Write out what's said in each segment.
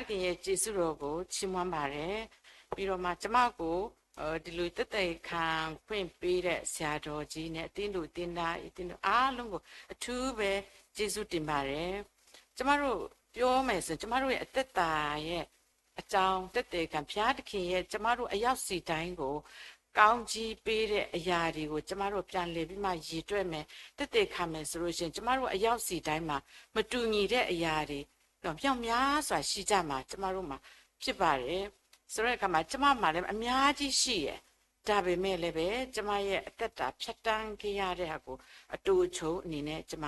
သခင်ရဲ့ကျေးဇူးတော်ကိုချီးမွမ်းပါတယ်။ ပြီးတော့မှ ကျွန်မကို ဒီလိုသက်သေခံခွင့်ပေးတဲ့ဆရာတော်ကြီးနဲ့ အသင်းသူအသင်းသား အသင်းသူအားလုံးကို အထူးပဲကျေးဇူးတင်ပါတယ်။ ကျွန်မတို့ပြောမယ်ဆိုရင် ကျွန်မတို့ရဲ့အသက်တာရဲ့အကြောင်းသက်သေခံ ဘုရားသခင်ရဲ့ ကျွန်မတို့အရောက်စီတိုင်းကို ကောင်းကြီးပေးတဲ့အရာတွေကို ကျွန်မတို့ပြန်လည်ပြီးမှရေတွက်မယ်၊ သက်သေခံမယ်ဆိုလို့ရှိရင် ကျွန်မတို့အရောက်စီတိုင်းမှာ မတူညီတဲ့အရာတွေ မြောက်များစွာရှိကြမှာ ကျွန်မတို့မှာဖြစ်ပါတယ်ဆိုတဲ့အခါမှာ ကျွန်မမှာလည်းအများကြီးရှိတယ်။ ဒါပေမဲ့လည်းပဲ ကျွန်မရဲ့အသက်တာဖြတ်တန်းခဲ့ရတဲ့ဟာကို အတိုအချုံအနေနဲ့ ကျွန်မ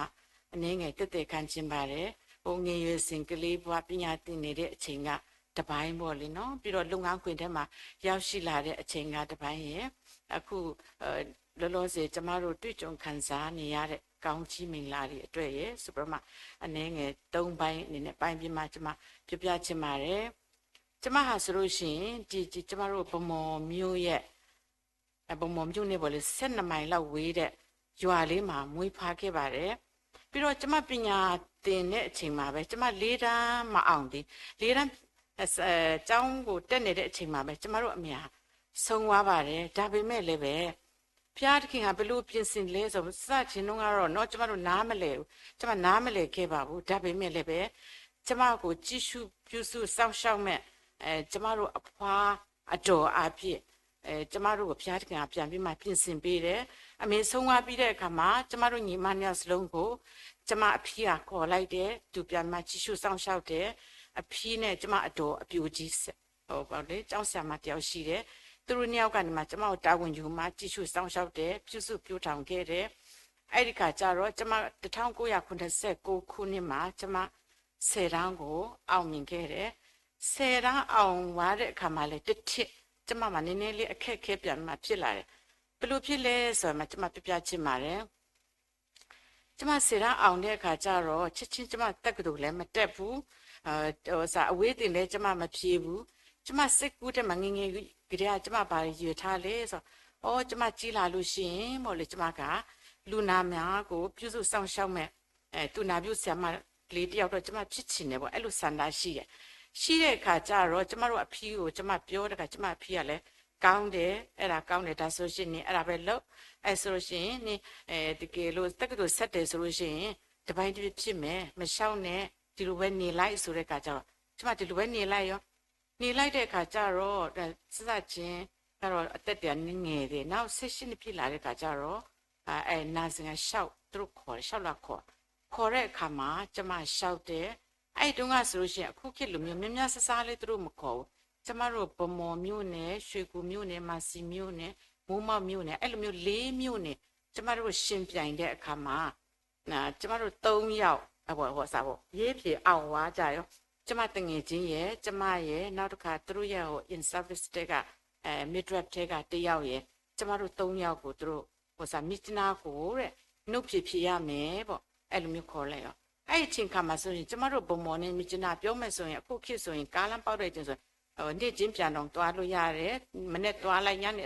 အနည်းငယ်သက်သေခံချင်ပါတယ်။ ဟိုငယ်ရွယ်စဉ်ကလေးဘဝပညာသင်နေတဲ့အချိန်ကတစ်ပိုင်းပေါ့လေနော်။ ပြီးတော့လုပ်ငန်းခွင်ထဲမှာရောက်ရှိလာတဲ့အချိန်ကတစ်ပိုင်းရယ်၊ အခု လောလောဆယ်ကျွန်မတို့တွေ့ကြုံခံစားနေရတဲ့ကောင်းချီးမင်္ဂလာတွေအတွက်ရယ်ဆိုပြီးတော့မှ အနည်းငယ်သုံးပိုင်းအနေနဲ့ပိုင်းပြီးမှကျွန်မပြောပြချင်ပါတယ်။ ကျွန်မဟာဆိုလို့ရှိရင်ဒီကျွန်မတို့ဗမော်မြို့ရဲ့ဗမော်မြို့နဲ့ပေါ့လေ ဆယ့်နှစ်မိုင်လောက်ဝေးတဲ့ရွာလေးမှာမွေးဖွားခဲ့ပါတယ်။ ပြီးတော့ကျွန်မပညာသင်တဲ့အချိန်မှာပဲ ကျွန်မလေးတန်းမအောင်သေး လေးတန်းကျောင်းကိုတက်နေတဲ့အချိန်မှာပဲ ကျွန်မတို့အမေဟာဆုံးသွားပါတယ်။ ဒါပေမဲ့လည်းပဲ ဘုရားသခင်ကဘယ်လိုပြင်ဆင်လဲဆိုတော့ စစချင်းတုန်းကတော့နော် ကျွန်မတို့နားမလည်ဘူး။ ကျွန်မနားမလည်ခဲ့ပါဘူး။ ဒါပေမဲ့လည်းပဲ ကျွန်မကိုကြည့်ရှုပြုစုစောင့်ရှောက်မဲ့အဲကျွန်မတို့အဖွားအတော်အားဖြင့်အဲကျွန်မတို့ကိုဘုရားသခင်ကပြန်ပြီးမှပြင်ဆင်ပေးတယ်။ အမေဆုံးသွားပြီးတဲ့အခါမှာ ကျွန်မတို့ညီမနှစ်ယောက်စလုံးကို ကျွန်မအဖီကခေါ်လိုက်တယ်။ သူပြန်မှကြည့်ရှုစောင့်ရှောက်တယ်။ အဖီနဲ့ကျွန်မအတော်အပျိုကြီးဟိုပေါ့လေကျောင်းဆရာမတစ်ယောက်ရှိတယ်။ သူတို့နှစ်ယောက်ကနေမှကျွန်မကိုတာဝန်ယူမှကြည့်ရှုစောင့်ရှောက်တယ်။ ပြုစုပြောထောင်ခဲ့တယ်။ အဲ့ဒီခါကျတော့ကျွန်မတစ်ထောင်ကိုးရာခုနှစ်ဆယ့်ကိုးခုနှစ်မှာကျွန်မဆယ်တန်းကိုအောင်မြင်ခဲ့တယ်။ ဆယ်တန်းအောင်သွားတဲ့အခါမှာလည်းတစ်ထစ်ကျွန်မမှာနည်းနည်းလေးအခက်အခဲပြန်မှဖြစ်လာတယ်။ ဘယ်လိုဖြစ်လဲဆိုတော့မှကျွန်မပြပြချင်ပါတယ်။ ကျမဆယ်တန်းအောင်တဲ့အခါကျတော့ချက်ချင်းကျမတက္ကသိုလ်လည်းမတက်ဘူး။ အဲဟိုစားအဝေးသင်လည်းကျမမဖြေဘူး။ ကျမစိတ်ကူးထဲမှာငယ်ငယ်ကတည်းကကျမဘာရွေထားလဲဆိုတော့ အော်ကျမကြီးလာလို့ရှိရင်ပေါ့လေကျမကလူနာများကိုပြုစုစောင့်ရှောက်မဲ့အဲသူနာပြုဆရာမလေးတယောက်တော့ကျမဖြစ်ချင်တယ်ပေါ့အဲ့လိုဆန္ဒရှိတယ်။ရှိတဲ့အခါကျတော့ကျမတို့အဖီကိုကျမပြောတဲ့အခါကျမအဖီကလည်းကောင်းတယ်အဲ့ဒါကောင်းတယ်ဒါဆိုရှင်နေအဲ့ဒါပဲလုပ်အဲဆိုလို့ရှိရင်နေအဲတကယ်လို့တက္ကသိုလ်ဆက်တယ်ဆိုလို့ရှိရင်တစ်ပိုင်းတစ်ဖြစ်မယ်မရှောက်နဲ့ဒီလိုပဲနေလိုက်ဆိုတဲ့အခါကျတော့ကျမဒီလိုပဲနေလိုက်ရောနေလိုက်တဲ့အခါကျတော့စစချင်းကတော့အသက်တည်းနငယ်တယ်နောက်ဆယ့်ရှစ်နှစ်ပြည့်လာတဲ့အခါကျတော့အဲနာစင်ကရှောက်သူတို့ခေါ်တယ်ရှောက်လာခေါ်ခေါ်တဲ့အခါမှာကျမရှောက်တယ်အဲ့တုန်းကဆိုလို့ရှိရင်အခုခေတ်လိုမျိုးများများစားစားလေးသူတို့မခေါ်ဘူးကျမတို့ဗမော်မြို့နယ်ရွှေကူမြို့နယ်မန်စီမြို့နယ်မိုးမောက်မြို့နယ်အဲ့လိုမျိုးလေးမြို့နယ်ကျမတို့ရှင်ပြိုင်တဲ့အခါမှာကျမတို့သုံးယောက်အပေါ်ဟောစားဖို့ရေးပြေအောင်ဝါကြရောကျမတငယ်ချင်းရဲ့ကျမရဲ့နောက်တစ်ခါသူတို့ရဲ့ဟို in service တဲကအဲ midwife တဲကတယောက်ရဲ့ကျမတို့သုံးယောက်ကိုသူတို့ဟိုစားမြစ်ကျနာကိုတဲ့နှုတ်ဖြေဖြေရမယ်ပေါ့အဲ့လိုမျိုးခေါ်လိုက်ရောအဲ့အချိန်ခါမှာဆိုရင်ကျမတို့ဗမော်နဲ့မြစ်ကျနာပြောမယ်ဆိုရင်အခုခေတ်ဆိုရင်ကားလမ်းပေါက်တဲ့အချိန်ဆိုရင်ဟိုနေ့ချင်းပြန်တော့သွားလို့ရတယ်မနေ့သွားလိုက်ညနေ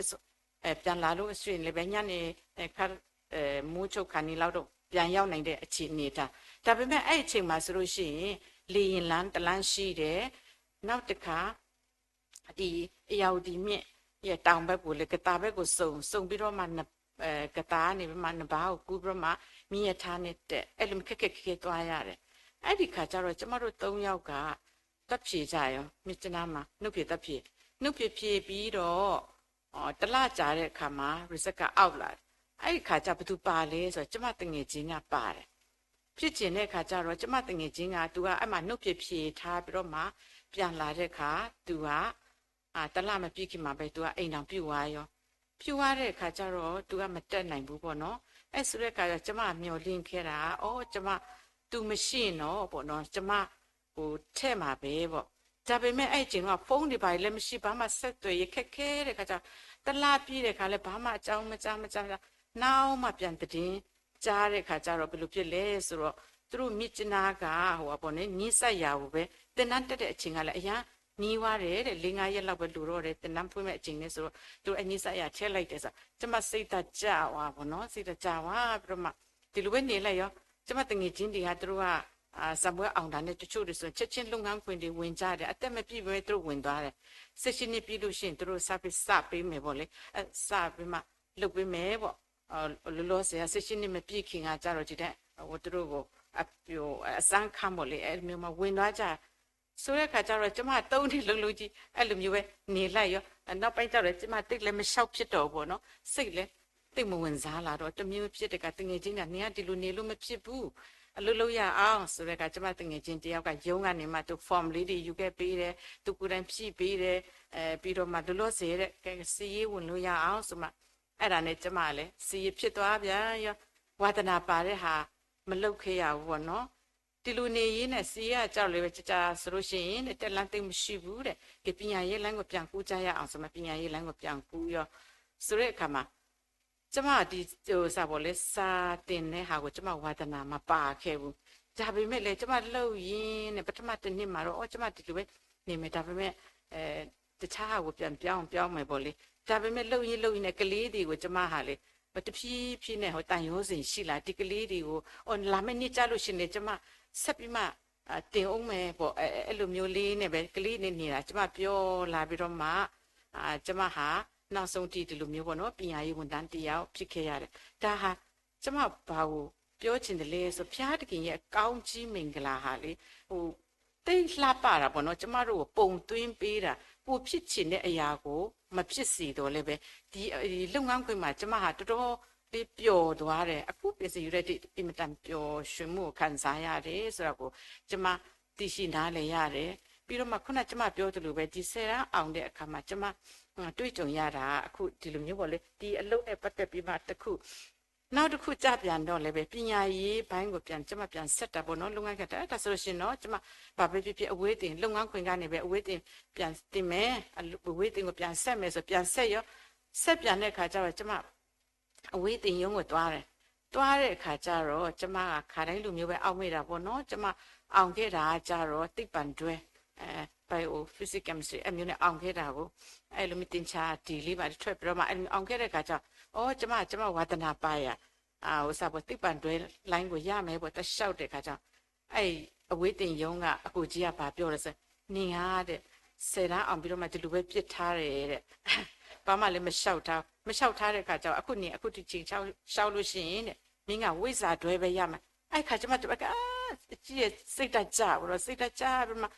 အဲပြန်လာလို့အဆွေလည်းပဲညနေအဲခါအဲမိုးချုပ်ခါနေလောက်တော့ပြန်ရောက်နိုင်တဲ့အခြေအနေဒါဒါပေမဲ့အဲ့အချိန်မှာဆိုလို့ရှိရင်လေရင်လမ်းတစ်လမ်းရှိတယ်နောက်တစ်ခါဒီအရာဝတီမြစ်ရဲ့တောင်ဘက်ကိုလည်းကတာဘက်ကိုစုံစုံပြီးတော့မှအဲကတာနေပြီးမှနဘာကိုကူးပြီးတော့မှမီးရထားနဲ့တက်အဲ့လိုခက်ခက်ခဲခဲသွားရတယ်အဲ့ဒီခါကျတော့ကျမတို့သုံးယောက်ကတပ်ဖြေကြရောမြစ်ကျနားမှာနှုတ်ဖြေတပ်ဖြေနှုတ်ဖြေဖြေပြီးတော့တလကြာတဲ့အခါမှာ result က out လာတယ်အဲ့ဒီခါကျဘသူပါလဲဆိုတော့ကျမတငယ်ချင်းကပါတယ်ဖြစ်ချင်တဲ့အခါကျတော့ကျမတငယ်ချင်းကသူကအဲ့မှာနှုတ်ဖြေဖြေထားပြီးတော့မှပြန်လာတဲ့အခါသူကအာတစ်လမပြည့်ခင်မှာပဲသူကအိမ်တော်ပြုတ်သွားရောပြုတ်သွားတဲ့အခါကျတော့သူကမတက်နိုင်ဘူးပေါ့နော်အဲ့ဆိုတဲ့အခါကျကျမမျှော်လင့်ခဲ့တာအော်ကျမသူမရှိနော်ပေါ့နော်ကျမဟိုထဲ့မှာပဲပေါ့ဒါပေမဲ့အဲ့အချိန်တော့ဖုန်းတွေဘာတွေလည်းမရှိဘာမှဆက်သွယ်ရေးခက်ခဲတဲ့ခါကျတလပြည့်တဲ့ခါလည်းဘာမှအကြောင်းမကြားမကြားမကြားနောက်မှပြန်သတင်းကြားတဲ့ခါကျတော့ဘယ်လိုဖြစ်လဲဆိုတော့သူတို့မြစ်ကျနားကဟိုအပေါ်နဲ့နီးစပ်ရာကိုပဲတင်နန်းတက်တဲ့အချိန်ကလည်းအရန်နီးွားတယ်တဲ့လေးငါးရက်လောက်ပဲလူတော့တယ်တင်နန်းဖွင့်မဲ့အချိန်နဲ့ဆိုတော့သူတို့အနီးစပ်ရာထဲလိုက်တယ်ဆိုတော့ကျမစိတ်တကြွားပေါ့နော်စိတ်တကြွားပြီးတော့မှဒီလိုပဲနေလိုက်ရောကျမတငယ်ချင်းတွေကသူတို့က စာမေးပွဲအောင်တာနဲ့ တချို့တွေဆို ချက်ချင်းလုပ်ငန်းခွင်တွေဝင်ကြတယ်။ အသက်မပြည့်ဘဲ သူတို့ဝင်သွားတယ်။ ဆယ့်ရှစ်နှစ်ပြည့်လို့ရှိရင် သူတို့စာပေး စာပေးမယ်ပေါ့လေ။ အဲ စာပေးမှ လုပ်ပေးမယ်ပေါ့။ လောလောဆယ်က ဆယ့်ရှစ်နှစ်မပြည့်ခင်ကကျတော့ ဒီတိုင်း ဟို သူတို့ကို အ ဟို အစမ်းခန်းပေါ့လေ အဲ့လိုမျိုးမှာ ဝင်သွားကြ ဆိုတဲ့အခါကျတော့ ကျမ သုံးနှစ်လုံးလုံးကြီး အဲ့လိုမျိုးပဲ နေလိုက်ရော နောက်ပိုင်းကျတော့ ကျမ သိပ်လည်း မလျှောက်ဖြစ်တော့ဘူးပေါ့နော်။ စိတ်လည်း သိပ်မဝင်စားလာတော့ တစ်မျိုးဖြစ်တဲ့က သူငယ်ချင်းက နင်က ဒီလိုနေလို့မဖြစ်ဘူး အလုပ်လုပ်ရအောင် ဆိုတဲ့က ကျမ သူငယ်ချင်းတစ်ယောက်က ရုံးကနေမှ သူ form လေးတွေ ယူခဲ့ပေးတယ်။ သူကိုယ်တိုင် ဖြည့်ပေးတယ်။ အဲ ပြီးတော့မှ လောလောဆယ်တဲ့ ကဲ စာရေးဝင်လို့ရအောင် ဆိုမှ အဲ့ဒါနဲ့ ကျမလည်း စာရေးဖြစ်သွားပြန်ရော ဝါသနာပါတဲ့ဟာ မလုပ်ခဲ့ရဘူးပေါ့နော်။ ဒီလိုနေရင်းနဲ့ စာရေးက ကျတော့လည်းပဲ ကြာကြာဆိုလို့ရှိရင်တဲ့ တက်လမ်းသိပ်မရှိဘူးတဲ့ ကပညာရေးလမ်းကို ပြန်ကူးကြရအောင် ဆိုမှ ပညာရေးလမ်းကို ပြန်ကူးရော ဆိုတဲ့အခါမှာ ကျမ ဒီ ဟို စာပေါ့လေ စာသင်တဲ့ဟာကို ကျမ ဝါသနာမပါခဲ့ဘူး။ ဒါပေမဲ့လည်း ကျမ လုပ်ရင်းနဲ့ ပထမတစ်နှစ်မှာတော့ အော် ကျမ ဒီလိုပဲ နေမယ်။ ဒါပေမဲ့ အဲ တခြားဟာကို ပြန်ပြောင်း ပြောင်းမယ်ပေါ့လေ။ ဒါပေမဲ့ လုပ်ရင်း လုပ်ရင်းနဲ့ ကလေးတွေကို ကျမ ဟာလေ တဖြည်းဖြည်းနဲ့ ဟို သံယောဇဉ်ရှိလာ ဒီကလေးတွေကို အော် လာမယ့်နှစ်ကျလို့ရှိရင်လည်း ကျမ ဆက်ပြီးမှ တင်ဦးမယ်ပေါ့ အဲ အဲ့လိုမျိုးလေးနဲ့ပဲ ကလေးနဲ့နေတာ ကျမ ပြောလာပြီးတော့မှ ကျမ ဟာ နောက်ဆုံးထိ ဒီလိုမျိုးပေါ့နော် ပညာရေးဝန်ထမ်းတစ်ယောက် ဖြစ်ခဲ့ရတယ်။ ဒါဟာ ကျမ ဘာကို ပြောချင်တယ်လဲဆို ဘုရားသခင်ရဲ့ ကောင်းကြီးမင်္ဂလာဟာလေ ဟို သိပ်လှပတာပေါ့နော် ကျမတို့ကို ပုံသွင်းပေးတာ ကိုယ်ဖြစ်ချင်တဲ့အရာကို မဖြစ်စေသော်လည်းပဲ ဒီ လုပ်ငန်းခွင်မှာ ကျမ ဟာ တော်တော်လေး ပျော်သွားတယ်။ အခု ပြင်ဆင်ယူတဲ့ ဒီ အင်မတန် ပျော်ရွှင်မှုကို ခံစားရတယ်ဆိုတာကို ကျမ သိရှိနားလည်ရတယ်။ ပြီးတော့မှ ခုန ကျမ ပြောသလိုပဲ ဒီ ဆယ်တန်း အောင်တဲ့အခါမှာ ကျမ တွေ့ကြုံရတာ အခု ဒီလိုမျိုးပေါ့လေ ဒီအလုပ်နဲ့ပတ်သက်ပြီးမှ တစ်ခု နောက်တစ်ခုကျပြန်တော့လည်းပဲ ပညာရေးပိုင်းကို ပြန် ကျမ ပြန်ဆက်တာပေါ့နော် လုပ်ငန်းခွင် ဒါဆိုလို့ရှိရင်တော့ ကျမ ဘာပဲဖြစ်ဖြစ် အဝေးသင် လုပ်ငန်းခွင်ကနေပဲ အဝေးသင် ပြန်သင်မယ် အဝေးသင်ကို ပြန်ဆက်မယ်ဆို ပြန်ဆက်ရော ဆက်ပြန်တဲ့အခါကျတော့ ကျမ အဝေးသင်ရုံးကိုသွားတယ်။ သွားတဲ့အခါကျတော့ ကျမက ခါတိုင်းလူမျိုးပဲ အောက်မေ့တာပေါ့နော် ကျမ အောင်ခဲ့တာကကျတော့ သိပ္ပံတွဲ အဲ bio physics chemistry အဲ့မျိုးနဲ့ အောင်ခဲ့တာကို အဲ့လိုမျိုး သင်္ချာ D လေးပါ ထွက်ပြီးတော့မှ အဲ့လိုမျိုး အောင်ခဲ့တဲ့အခါကျတော့ အော် ကျမ ကျမ ဝါသနာပါရာ အာ ဟို စာပေါ့ သိပ္ပံတွဲ line ကို ရမယ်ပေါ့ သွားလျှောက်တဲ့အခါကျတော့ အဲ့ အဝေးသင်ရုံးက အကိုကြီးက ဘာပြောလဲဆို နင်ကတဲ့ ဆယ်တန်း အောင်ပြီးတော့မှ ဒီလိုပဲ ပစ်ထားတယ်တဲ့ ဘာမှလည်း မလျှောက်ထား မလျှောက်ထားတဲ့အခါကျတော့ အခုနင် အခုဒီချိန် လျှောက် လျှောက်လို့ရှိရင်တဲ့ မင်းက ဝိဇ္ဇာတွဲပဲ ရမယ် အဲ့ခါ ကျမ တစ်ဘက်က အာ အကြီးရဲ့ စိတ်ဓာတ်ကျပြီးတော့ စိတ်ဓာတ်ကျပြီးမှ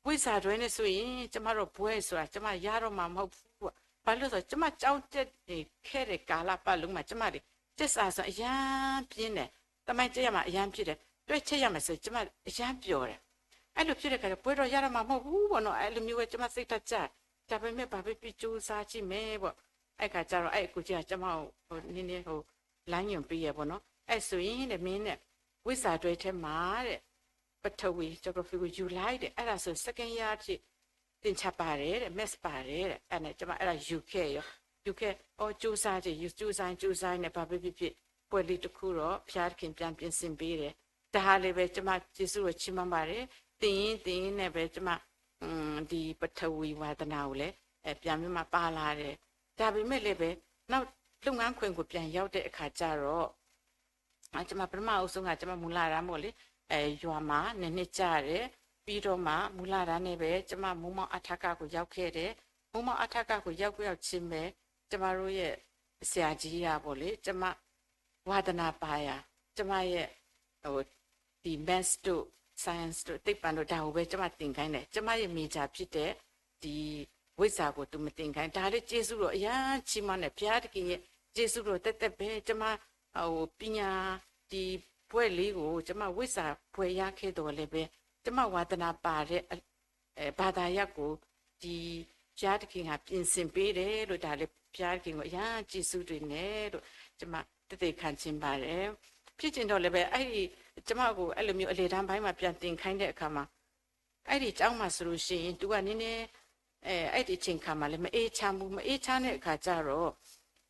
ဝိဇ္ဇာတွဲနဲ့ဆိုရင် ကျမတို့ ဘွဲ့ဆိုတာ ကျမ ရတော့မှာ မဟုတ်ဘူးပေါ့။ ဘာလို့လဲဆိုတော့ ကျမ ကျောင်းတက်နေခဲ့တဲ့ ကာလပတ်လုံးမှာ ကျမတွေ ကျက်စာဆို အရမ်းပြင်းတယ်။ သမိုင်းကျက်ရမှာ အရမ်းပြင်းတယ်။ တွဲချက်ရမယ်ဆို ကျမ အရမ်းပျော်တယ်။ အဲ့လိုဖြစ်တဲ့အခါကျ ဘွဲ့တော့ ရတော့မှာ မဟုတ်ဘူးပေါ့နော်။ အဲ့လိုမျိုးပဲ ကျမ စိတ်ဓာတ်ကျ ဒါပေမဲ့ ဘာပဲဖြစ်ဖြစ် ကြိုးစားကြည့်မယ်ပေါ့။ အဲ့ခါကျတော့ အဲ့အကိုကြီးက ကျမကို ဟို နည်းနည်း ဟို လမ်းညွှန်ပေးရပေါ့နော်။ အဲ့ဆိုရင်တဲ့ မင်းနဲ့ ဝိဇ္ဇာတွဲထဲမှာတဲ့ ပထဝီ geography ကို ယူလိုက်တဲ့ အဲ့ဒါဆို second year အဖြစ် သင်္ချာပါတယ်တဲ့ maths ပါတယ်တဲ့ အဲ့နဲ့ ကျမ အဲ့ဒါ ယူခဲ့ရော ယူခဲ့ အော် ကြိုးစားကြည့် ယူ ကြိုးစား ကြိုးစားနဲ့ ဘာပဲဖြစ်ဖြစ် ဘွဲ့လေးတစ်ခုတော့ ဘုရားသခင် ပြန်ပြင်ဆင်ပေးတယ်။ ဒါဟာလည်းပဲ ကျမ ကျေးဇူးတော်ချီးမွမ်းပါတယ်။ သင်ရင်း သင်ရင်းနဲ့ပဲ ကျမ ဒီပထဝီဝါသနာကိုလည်း အဲ ပြန်ပြီးမှ ပါလာတယ်။ ဒါပေမဲ့လည်းပဲ နောက် လုပ်ငန်းခွင်ကို ပြန်ရောက်တဲ့အခါကျတော့ ကျမ ပထမဦးဆုံးက ကျမ မူလတန်းပေါ့လေ အဲ ရွာမှာ နှစ်နှစ်ကျတယ်။ ပြီးတော့မှ မူလတန်းနဲ့ပဲ ကျမ မိုးမောက်အထကကို ရောက်ခဲ့တယ်။ မိုးမောက်အထကကို ရောက်ရောက်ချင်းပဲ ကျမတို့ရဲ့ ဆရာကြီးကပေါ့လေ ကျမ ဝါသနာပါရာ ကျမရဲ့ ဟို ဒီ maths တို့ science တို့ သိပ္ပံတို့ ဒါကိုပဲ ကျမ သင်ခိုင်းတယ်။ ကျမရဲ့ major ဖြစ်တဲ့ ဒီ ဝိဇ္ဇာကို သူမသင်ခိုင်း။ ဒါလည်း ကျေးဇူးတော် အရမ်းချီးမွမ်းတယ်။ ဘုရားသခင်ရဲ့ ကျေးဇူးတော် သက်သက်ပဲ ကျမ ဟို ပညာ ဒီ ဘွဲ့လေးကို ကျမ ဝိဇ္ဇာဘွဲ့ရခဲ့သော်လည်းပဲ ကျမ ဝါသနာပါတဲ့ အဲ ဘာသာရပ်ကို ဒီ ဘုရားသခင်က ပြင်ဆင်ပေးတယ်လို့ ဒါလည်း ဘုရားသခင်ကို အရမ်းကျေးဇူးတင်တယ်လို့ ကျမ သက်သေခံချင်ပါတယ်။ ဖြစ်ချင်တော့လည်းပဲ အဲ့ဒီ ကျမကို အဲ့လိုမျိုး အလယ်တန်းပိုင်းမှာ ပြန်သင်ခိုင်းတဲ့အခါမှာ အဲ့ဒီကျောင်းမှာဆိုလို့ရှိရင် သူကနည်းနည်း အဲ အဲ့ဒီအချိန်ခါမှာလည်း မအေးချမ်းဘူး။ မအေးချမ်းတဲ့အခါကျတော့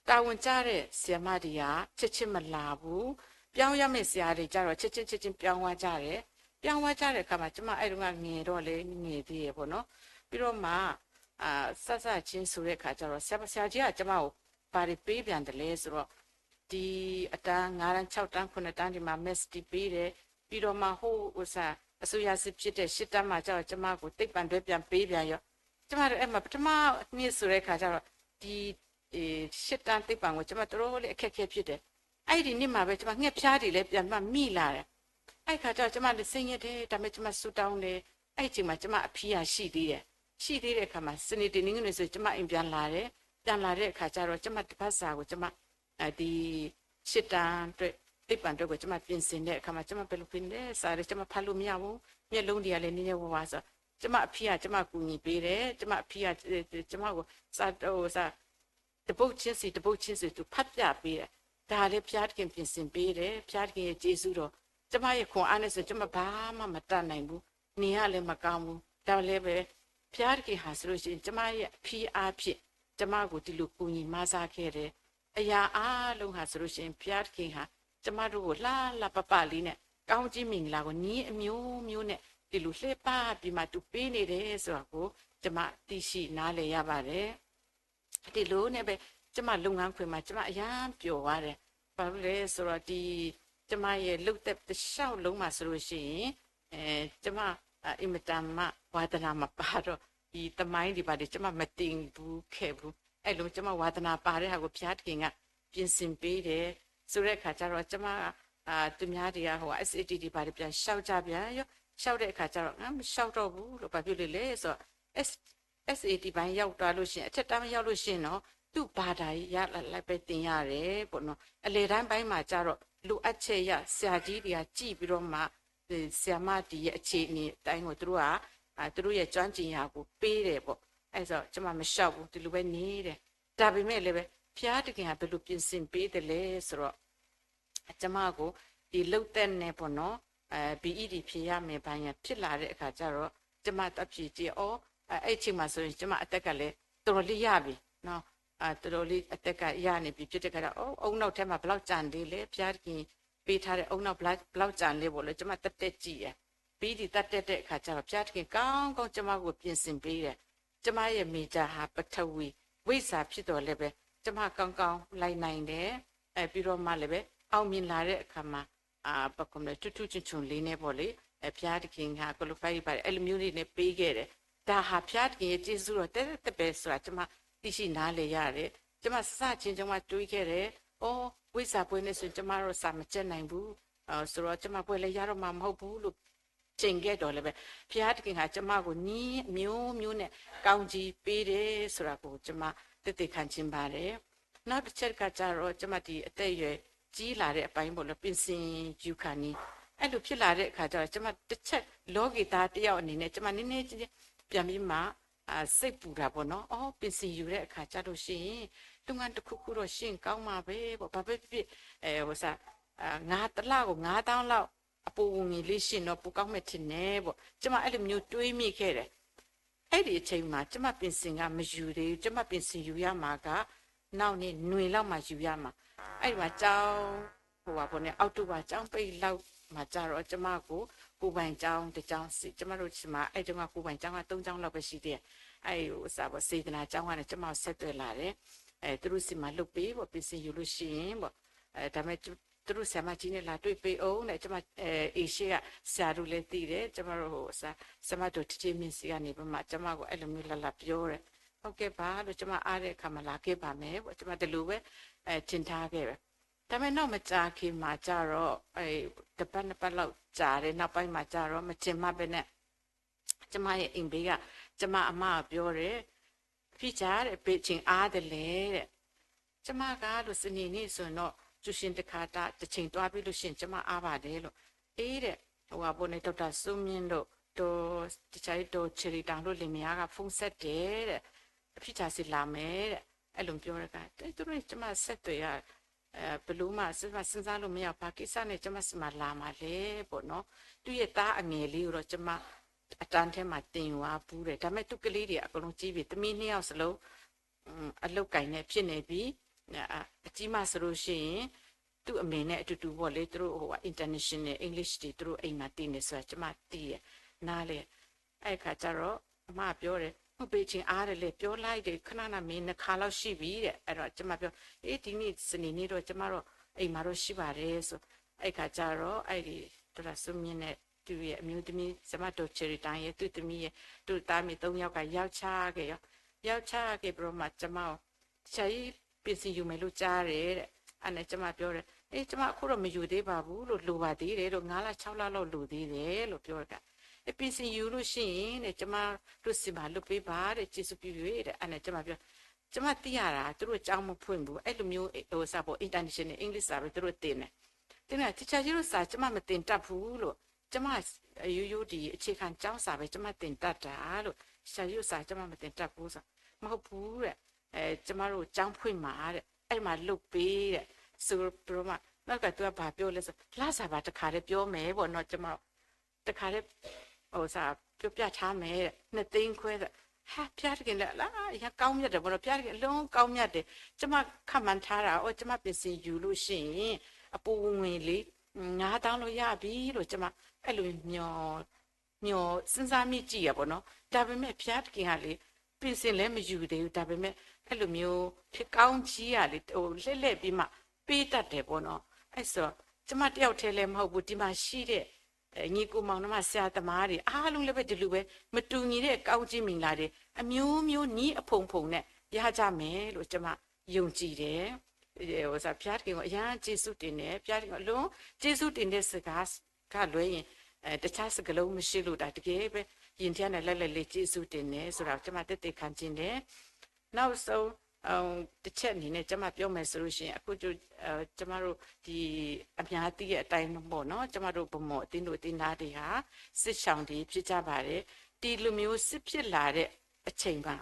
တာဝန်ကျတဲ့ ဆရာမတွေက ချက်ချင်းမလာဘူး။ ပြောင်းရမယ့် ဆရာတွေကျတော့ ချက်ချင်း ချက်ချင်း ပြောင်းသွားကြတယ်။ ပြောင်းသွားကြတဲ့အခါမှာ ကျမ အဲ့တုန်းက ငယ်တော့လည်း ငယ်သေးတယ်ပေါ့နော်။ ပြီးတော့မှ အာ စစချင်းဆိုတဲ့အခါကျတော့ ဆရာ ဆရာကြီးက ကျမကို ဘာတွေပေးပြန်တယ်လဲဆိုတော့ ဒီအတန်း ငါးတန်း ခြောက်တန်း ခုနှစ်တန်း ဒီမှာ maths တွေပေးတယ်။ ပြီးတော့မှ ဟို ဥစ္စာ အစိုးရစစ်ဖြစ်တဲ့ ရှစ်တန်းမှာကျတော့ ကျမကို သိပ္ပံတွဲပြန်ပေးပြန်ရော ကျမတို့ အဲ့မှာ ပထမနှစ်ဆိုတဲ့အခါကျတော့ ဒီ ရှစ်တန်းသိပ္ပံကို ကျမ တော်တော်လေး အခက်အခဲဖြစ်တယ်။ အဲ့ဒီနှစ်မှာပဲ ကျမ ငှက်ဖျားတွေလည်း ပြန်မမိလာတယ်။ အဲ့ခါကျတော့ ကျမလည်း ဆင်းရဲတယ်။ ဒါပေမဲ့ ကျမ ဆုတောင်းတယ်။ အဲ့အချိန်မှာ ကျမအဖံက ရှိသေးတယ်။ ရှိသေးတဲ့အခါမှာ စနေ တနင်္ဂနွေဆို ကျမအိမ်ပြန်လာတယ်။ ပြန်လာတဲ့အခါကျတော့ ကျမ တစ်ပတ်စာကို ကျမ ဒီ ရှစ်တန်းအတွက် သိပ္ပံအတွက်ကို ကျမ ပြင်ဆင်တဲ့အခါမှာ ကျမ ဘယ်လို ပြင်လဲ စာလည်း ကျမ ဖတ်လို့မရဘူး။ မျက်လုံးတွေကလည်း နည်းနည်းဝါးဝါးဆိုတော့ ကျမအဖံက ကျမ ကူညီပေးတယ်။ ကျမအဖံက ကျမကို စာ စာ တစ်ပုဒ်ချင်းစီ တစ်ပုဒ်ချင်းစီ သူဖတ်ပြပေးတယ်။ ဒါလည်း ဘုရားသခင် ပြင်ဆင်ပေးတယ်။ ဘုရားသခင်ရဲ့ ကျေးဇူးတော်။ ကျမရဲ့ ခွန်အားနဲ့ဆို ကျမ ဘာမှ မတတ်နိုင်ဘူး။ နေရလည်း မကောင်းဘူး။ ဒါလည်းပဲ ဘုရားသခင်ဟာဆိုလို့ရှိရင် ကျမရဲ့အဖံအားဖြင့် ကျမကို ဒီလို ကူညီမဆားခဲ့တယ်။ အရာအားလုံးဟာဆိုလို့ရှိရင် ဘုရားသခင်ဟာ ကျမတို့ကို လှလှပပလေးနဲ့ ကောင်းကြီးမင်္ဂလာကို နည်းအမျိုးမျိုးနဲ့ ဒီလို လှည့်ပပြီးမှ သူပေးနေတယ်ဆိုတာကို ကျမ သိရှိနားလည်ရပါတယ်။ ဒီလိုနဲ့ပဲ ကျမ လုပ်ငန်းခွင်မှာ ကျမ အရမ်းပျော်သွားတယ်။ ဘာလို့လဲဆိုတော့ ဒီ ကျမရဲ့ လုပ်သက်တစ်လျှောက်လုံးမှာဆိုလို့ရှိရင် အဲ ကျမ အင်မတန်မှ ဝါသနာမပါတော့ ဒီသမိုင်းတွေဘာတွေ ကျမ မသင်ဘူးခဲ့ဘူး။ အဲ့လို ကျမ ဝါသနာပါတဲ့ဟာကို ဘုရားသခင်က ပြင်ဆင်ပေးတယ်ဆိုတဲ့အခါကျတော့ ကျမ အာ သူများတွေက ဟို SAT တွေဘာတွေ ပြန်လျှောက်ကြပြန်ရော လျှောက်တဲ့အခါကျတော့ ငါမလျှောက်တော့ဘူးလို့ ဘာဖြစ်လို့လဲဆိုတော့ S SAT ပိုင်းရောက်သွားလို့ရှိရင် အထက်တန်းရောက်လို့ရှိရင်တော့ သူ့ဘာသာရပ်အလိုက်ပဲသင်ရတယ်ပေါ့နော်။ အလယ်တန်းပိုင်းမှာကျတော့ လိုအပ်ချက်အရ ဆရာကြီးတွေက ကြည့်ပြီးတော့မှ ဆရာမတွေရဲ့ အခြေအနေအတိုင်းကို သူတို့က အာ သူတို့ရဲ့ ကျွမ်းကျင်ရာကို ပေးတယ်ပေါ့။ အဲ့ဆို ကျမ မလျှောက်ဘူး ဒီလိုပဲနေတယ်။ ဒါပေမဲ့လည်းပဲ ဘုရားသခင်က ဘယ်လို ပြင်ဆင်ပေးသလဲဆိုတော့ ကျမကို ဒီလုပ်သက်နဲ့ပေါ့နော် အဲ ဘီအီဒီ ဖြေရမယ် ဘာညာ ဖြစ်လာတဲ့အခါကျတော့ ကျမ သွားဖြေကြည့် အော် အဲ အဲ့အချိန်မှာဆိုရင် ကျမ အသက်ကလည်း တော်တော်လေးရပြီနော်။ အဲ တော်တော်လေး အသက်က ရနေပြီဖြစ်တဲ့အခါကျတော့ အော် အုံနောက်ထဲမှာ ဘယ်လောက်ကျန်သေးလဲ ဘုရားသခင်ပေးထားတဲ့ အုံနောက် ဘယ်လောက်ကျန်လဲပေါ့လေ။ ကျမ သွားတက်ကြည့်တယ်။ ဘီအီဒီ သွားတက်တဲ့အခါကျတော့ ဘုရားသခင် ကောင်းကောင်း ကျမကို ပြင်ဆင်ပေးတယ်။ ကျမရဲ့ major ဟာ ပထဝီ ဝိဇ္ဇာ ဖြစ်သော်လည်းပဲ ကျမ ကောင်းကောင်း လိုက်နိုင်တယ်။ အဲ ပြီးတော့မှလည်းပဲ အောင်မြင်လာတဲ့အခါမှာ အာ ဘာခေါ်မလဲ ထူးထူးချွန်ချွန်လေးနဲ့ပေါ့လေ အဲ ဘုရားသခင်က qualify ပါတယ် အဲ့လိုမျိုးလေးနဲ့ ပေးခဲ့တယ်။ ဒါဟာ ဘုရားသခင်ရဲ့ ကျေးဇူးတော် သက်သက်ပဲဆိုတာ ကျမ သိရှိနားလည်ရတယ်။ ကျမ စစချင်း ကျမ တွေးခဲ့တယ်။ အော် ဝိဇ္ဇာဘွဲ့နဲ့ဆိုရင် ကျမတော့ စာမကျက်နိုင်ဘူး။ အာ ဆိုတော့ ကျမ ဘွဲ့လည်း ရတော့မှာ မဟုတ်ဘူးလို့ ထင်ခဲ့တော့လည်းပဲ ဘုရားသခင်က ကျမကို နည်းအမျိုးမျိုးနဲ့ ကောင်းချီးပေးတယ်ဆိုတာကို ကျမ သက်သေခံချင်ပါတယ်။ နောက်တစ်ချက်ကကျတော့ ကျမ ဒီအသက်အရွယ်ကြီးလာတဲ့အပိုင်းပေါ့လေ ပင်စင်ယူခါနီး အဲ့လိုဖြစ်လာတဲ့အခါကျတော့ ကျမ တစ်ချက် လောကီသားတစ်ယောက်အနေနဲ့ ကျမ နည်းနည်းချင်းချင်း ပြန်ပြီးမှ အာ စိတ်ပူတာပေါ့နော်။ အော် ပင်စင်ယူတဲ့အခါကျလို့ရှိရင် လုပ်ငန်းတစ်ခုခုတော့ ရှိရင်ကောင်းမှာပဲပေါ့။ ဘာပဲဖြစ်ဖြစ် အဲ ဟိုစား အာ ငါတစ်လကို ငါးသောင်းလောက် အပိုဝင်ငွေလေးရှိရင်တော့ ပိုကောင်းမယ်ထင်တယ်ပေါ့။ ကျမ အဲ့လိုမျိုး တွေးမိခဲ့တယ်။ အဲ့ဒီအချိန်မှာ ကျမ ပင်စင်က မယူသေးဘူး။ ကျမ ပင်စင်ယူရမှာက နောက်နှစ် နွေလောက်မှာ ယူရမှာ။ အဲ့ဒီမှာ ကျောင်း ဟိုပါပေါ့နဲ့ အောက်တိုဘာ ကျောင်းပိတ်လောက်မှာကျတော့ ကျမကို ကိုယ်ပိုင်ကျောင်းတစ်ကျောင်းစီ ကျမတို့ဆီမှာ အဲ့တုန်းက ကိုယ်ပိုင်ကျောင်းက သုံးကျောင်းလောက်ပဲရှိသေးတယ်။ အဲ့ဟိုစားပေါ့ စေတနာကျောင်းကနေ ကျမကို ဆက်သွယ်လာတယ်။ အဲ သူတို့ဆီမှာ လုပ်ပေးပေါ့ ပင်စင်ယူလို့ရှိရင်ပေါ့ အဲ ဒါပေမဲ့ သူတို့ဆရာမကြီးနဲ့ လာတွေ့ပေးဦးနဲ့ ကျမ အဲ အရှေ့က ဆရာတို့လည်းသိတယ်။ ကျမတို့ ဟို ဆရာမဒေါ်ထထမင်းဆီကနေပြီးမှ ကျမကို အဲ့လိုမျိုး လာလာပြောတယ်။ ဟုတ်ကဲ့ပါလို့ ကျမ အားတဲ့အခါမှာ လာခဲ့ပါမယ်ပေါ့။ ကျမ ဒီလိုပဲ အဲ ထင်ထားခဲ့ပဲ။ ဒါပေမဲ့ နောက်မကြာခင်မှာကျတော့ အဲ တစ်ပတ်နှစ်ပတ်လောက်ကြာတယ်။ နောက်ပိုင်းမှာကျတော့ မထင်မှတ်ပဲနဲ့ ကျမရဲ့အိမ်ဖေးက ကျမအမကို ပြောတယ်။ ဖီချာတဲ့ ဘယ်အချိန်အားသလဲတဲ့။ ကျမကလို့ စနေနေ့ဆိုရင်တော့ ကျူရှင်တစ်ခါ တစ်ချိန်သွားပြီးလို့ရှိရင် ကျမအားပါတယ်လို့။ အေးတဲ့ ဟိုဟာပေါ့နဲ့ ဒေါက်တာစိုးမြင့်တို့ ဒေါ် တခြား ဒေါ်ချယ်ရီတောင်တို့ လင်မယားက ဖုန်းဆက်တယ်တဲ့။ ဖီချာဆီလာမယ်တဲ့ အဲ့လိုပြောတဲ့အခါ သူတို့နဲ့ ကျမ ဆက်သွယ်ရ အဲ ဘယ်လိုမှ စဉ်းစား စဉ်းစားလို့မရဘူး။ ဘာကိစ္စနဲ့ ကျမဆီမှာ လာမှာလဲပေါ့နော်။ သူ့ရဲ့သားအငယ်လေးကိုတော့ ကျမ အတန်းထဲမှာ သင်ယူအားဘူးတယ်။ ဒါပေမဲ့ သူ့ကလေးတွေ အကုန်လုံးကြီးပြီ။ သမီးနှစ်ယောက်စလုံး အလုပ်ကိုင်နဲ့ ဖြစ်နေပြီ။ အကြီးမဆိုလို့ရှိရင် သူ့အမေနဲ့အတူတူပေါ့လေ သူတို့ ဟို international English တွေ သူတို့အိမ်မှာ သင်နေဆိုတာ ကျမ သိတယ်။ နားလည် အဲ့ခါကျတော့ အမပြောတယ် မုတ်ပေးချင်းအားတယ်လေ ပြောလိုက်တယ် ခဏနာမင်းနှစ်ခါလောက်ရှိပြီတဲ့။ အဲ့တော့ ကျမပြော အေး ဒီနေ့ စနေနေ့တော့ ကျမတော့ အိမ်မှာတော့ ရှိပါတယ်ဆို အဲ့ခါကျတော့ အဲ့ဒီ ဒေါက်တာစိုးမြင့်နဲ့ သူ့ရဲ့အမျိုးသမီး ဆရာမဒေါ်ချယ်ရီတန်ရဲ့ သူ့သမီးရဲ့ သူ့သားမိသုံးယောက်က ယောက်ျားက့ၤရော, ယောက်ျားက့ၤပြီးတော့မှ ကျမကို ဆရာကြီး ပင်စင်ယူမယ်လို့ကြားတယ်တဲ့, အဲ့နဲ့ကျမပြောတယ်, အေး ကျမအခုတော့မယူသေးပါဘူးလို့, လိုပါသေးတယ်လို့, ငါးလခြောက်လလောက်လိုသေးတယ်လို့ပြောတယ်, ပင်စင်ယူလို့ရှိရင်တဲ့ ကျမတို့ဆီမှာလုပ်ပေးပါတဲ့, ကျေးဇူးပြု၍တဲ့, အဲ့နဲ့ကျမပြော ကျမသိရတာ သူတို့ကျောင်းမဖွင့်ဘူး, အဲ့လိုမျိုး ဟိုစာပေါ့ international English စာပဲသူတို့သင်တယ်, သင်တယ် teacher ကြီးတို့စာကျမမသင်တတ်ဘူးလို့, ကျမရိုးရိုးဒီအခြေခံကျောင်းစာပဲကျမသင်တတ်တာလို့, teacher ကြီးတို့စာကျမမသင်တတ်ဘူးဆို, မဟုတ်ဘူးတဲ့, အဲကျမတို့ကျောင်းဖွင့်မှာတဲ့, အဲ့မှာလုပ်ပေးတဲ့, ဆိုပြီးတော့မှ နောက်ကသူကဘာပြောလဲဆို လစာပါတခါတည်းပြောမယ်ပေါ့နော်, ကျမ တခါတည်း ဟိုစာ ပြောပြထားမယ်တဲ့, နှစ်သိန်းခွဲဆို, ဟာ ဘုရားသခင်လည်း အရမ်းကောင်းမြတ်တယ်ပေါ့နော်, ဘုရားသခင်အလွန်ကောင်းမြတ်တယ်, ကျမခန့်မှန်းထားတာ, အိုး ကျမပင်စင်ယူလို့ရှိရင် အပိုဝင်ငွေလေး ငါးသောင်းလောက်ရပြီလို့ ကျမ အဲ့လိုမျိုး မျိုးစဉ်းစားမိကြည့်ရပေါ့နော်, ဒါပေမဲ့ဘုရားသခင်ကလေ ပင်စင်လည်းမယူသေးဘူး, ဒါပေမဲ့အဲ့လိုမျိုး ဖြစ်ကောင်းကြီးကလေ ဟို လှည့်လှည့်ပြီးမှ ပေးတတ်တယ်ပေါ့နော်, အဲ့ဆို ကျမတယောက်တည်းလည်းမဟုတ်ဘူး, ဒီမှာရှိတဲ့ ညီအစ်ကိုမောင်နှမ ဆရာသမားတွေအားလုံးလည်းပဲဒီလိုပဲ, မတူညီတဲ့ကောင်းချီးမင်္ဂလာတွေ အမျိုးမျိုးနည်းအဖုံဖုံနဲ့ ရကြမယ်လို့ ကျမယုံကြည်တယ်. ဟိုစား ဘုရားသခင်ကို အရမ်းကျေးဇူးတင်တယ်, ဘုရားသခင်ကို အလွန်ကျေးဇူးတင်တဲ့စကားကလွဲရင် တခြားစကားလုံးမရှိလို့, ဒါတကယ်ပဲ ရင်ထဲနဲ့ လှိုက်လှိုက်လေး ကျေးဇူးတင်တယ်ဆိုတာကို ကျမသက်သေခံချင်တယ်. နောက်ဆုံး တစ်ချက်အနေနဲ့ ကျမပြောမယ်ဆိုလို့ရှိရင် အခုကျမတို့ ဒီအများသိတဲ့အတိုင်းပေါ့နော်, ကျမတို့ဗန်းမော်အသင်းသူအသင်းသားတွေဟာ စစ်ရှောင်တွေဖြစ်ကြပါတယ်. ဒီလိုမျိုးစစ်ဖြစ်လာတဲ့အချိန်မှာ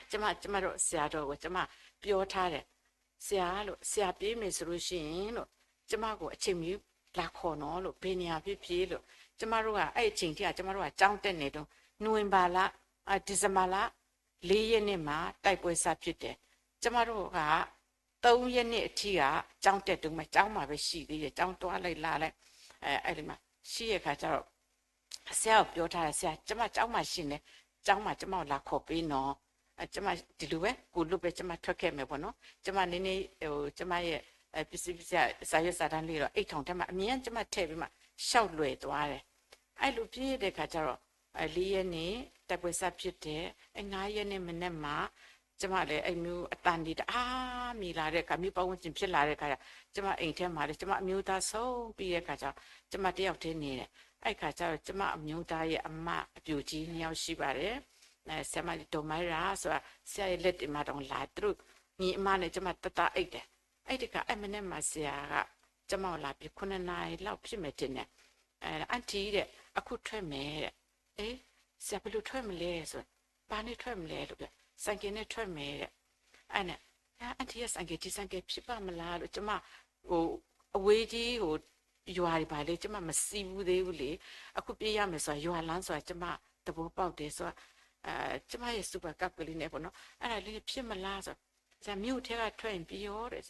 ကျမ ကျမတို့ဆရာတော်ကို ကျမပြောထားတယ်, ဆရာလို့ ဆရာပြေးမယ်ဆိုလို့ရှိရင်လို့ ကျမကိုအချိန်မီလာခေါ်နော်လို့, ဘယ်နေရာဖြစ်ဖြစ်လို့, ကျမတို့က အဲ့အချိန်ထိက ကျမတို့ကကျောင်းတက်နေတုန်း, နိုဝင်ဘာလ အာ ဒီဇင်ဘာလ လေးရက်နေ့မှာ တိုက်ပွဲစဖြစ်တယ်. ကျမတို့က သုံးရက်နေ့အထိက ကျောင်းတက်တုန်းပဲ, ကျောင်းမှာပဲရှိသေးတယ်, ကျောင်းသွားလိုက်လာလိုက် အဲ အဲ့ဒီမှာရှိတဲ့အခါကျတော့ ဆရာကိုပြောထားတယ်, ဆရာ ကျမကျောင်းမှာရှိနေ, ကျောင်းမှာကျမကိုလာခေါ်ပေးနော်, အဲ ကျမဒီလိုပဲ ကိုယ်လိုပဲ ကျမထွက်ခဲ့မယ်ပေါ့နော်, ကျမနည်းနည်း ဟို ကျမရဲ့ အဲ ပစ္စည်းပစ္စည်း စာရွက်စာတမ်းလေးတော့ အိတ်ထောင်ထဲမှာ အမြဲကျမထည့်ပြီးမှ လျှောက်လွယ်သွားတယ်. အဲ့လိုဖြစ်တဲ့အခါကျတော့ အဲ လေးရက်နေ့ တိုက်ပွဲစဖြစ်တယ်, အဲ ငါးရက်နေ့မနက်မှာ ကျမလည်း အဲ့မျိုးအသံတွေတအားမြည်လာတဲ့အခါ, မျိုးပတ်ဝန်းကျင်ဖြစ်လာတဲ့အခါကျတော့ ကျမအိမ်ထဲမှာလည်း ကျမအမျိုးသားဆုံးပြီးတဲ့အခါကျတော့ ကျမတစ်ယောက်တည်းနေတယ်. အဲ့ခါကျတော့ ကျမအမျိုးသားရဲ့အမအပျိုကြီးနှစ်ယောက်ရှိပါတယ်. အဲ ဆရာမဒေါ်မိုင်းရာဆိုတာ ဆရာရဲ့လက်တင်မှာတောင်လာ, သူတို့ညီအမနဲ့ ကျမတသားအိပ်တယ်. အဲ့တခါ အဲ့မနက်မှာဆရာက ကျမကိုလာပြီး ခုနှစ်နာရီလောက်ဖြစ်မယ်ထင်တယ်. အဲ အန်တီတဲ့ အခုထွက်မယ်တဲ့. အေး ဆရာ ဘယ်လိုထွက်မလဲဆို, ဘာနဲ့ထွက်မလဲလို့ပြော, ဆိုင်ကယ်နဲ့ထွက်မယ်တဲ့. အဲ့နဲ့ အန်တီရဲ့ဆိုင်ကယ် ဒီဆိုင်ကယ်ဖြစ်ပါ့မလားလို့ ကျမ ဟို အဝေးကြီး ဟို ရွာတွေဘာလဲ ကျမမစီးဘူးသေးဘူးလေ. အခုပြေးရမယ်ဆိုတာ ရွာလမ်းဆိုတာ ကျမသဘောပေါက်တယ်ဆိုတာ, အဲ ကျမရဲ့ super cup ကလေးနဲ့ပေါ့နော်, အဲ့ဒါလေးနဲ့ဖြစ်မလားဆိုတော့ ဆရာ မြို့ထဲကထွက်ရင်ပြီးရောတဲ့,